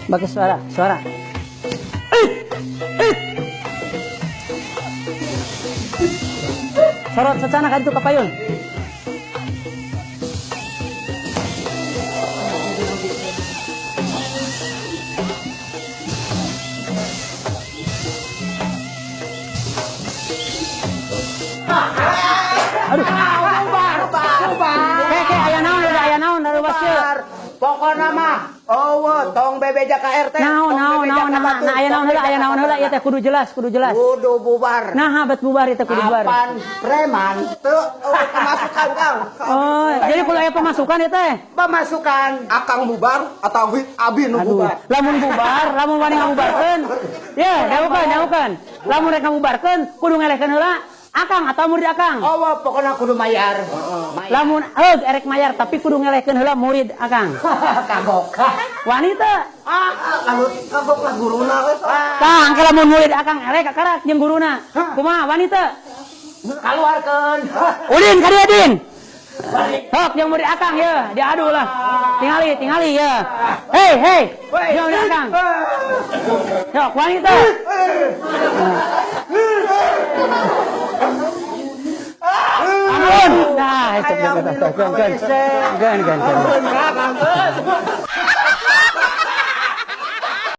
Pakai suara, suara. Sorot sacana ka ditu ka payun. Aduh. Bubar, bubar. Kayak aya naon, aya naon, daruwas ieu. Pokona mah eueuh tong bebeja ka RT. Naon, naon, naon, nah, aya naon heula, aya naon heula ieu teh kudu jelas, kudu jelas. Kudu bubar. Naha bet bubar ieu teh kudu bubar. Apan preman teu pemasukan, Kang. Oh, jadi kudu aya pemasukan ieu teh. Pemasukan. Akang bubar atau abi nu bubar. Lamun bubar, lamun wani ngabubarkeun. Ye, dangukeun, dangukeun. Lamun rek ngabubarkeun kudu ngelehkeun heula akang atau murid akang. Oh, pokoknya kudu mayar. Lamun heug erek mayar tapi kudu ngelehkeun heula murid akang. Kagok. Wanita. Ah, kalau kagok lah guruna we. Tah, angke lamun murid akang eleh kakarak jeung guruna. Kumaha wanita? Kaluarkeun. Udin ka dieu Din. Hok jeung murid akang ye, diadu lah. Tingali, tingali ye. Hei, hei. Jeung murid akang. Sok wanita. Ampun. Nah, itu. Gan, gan, gan.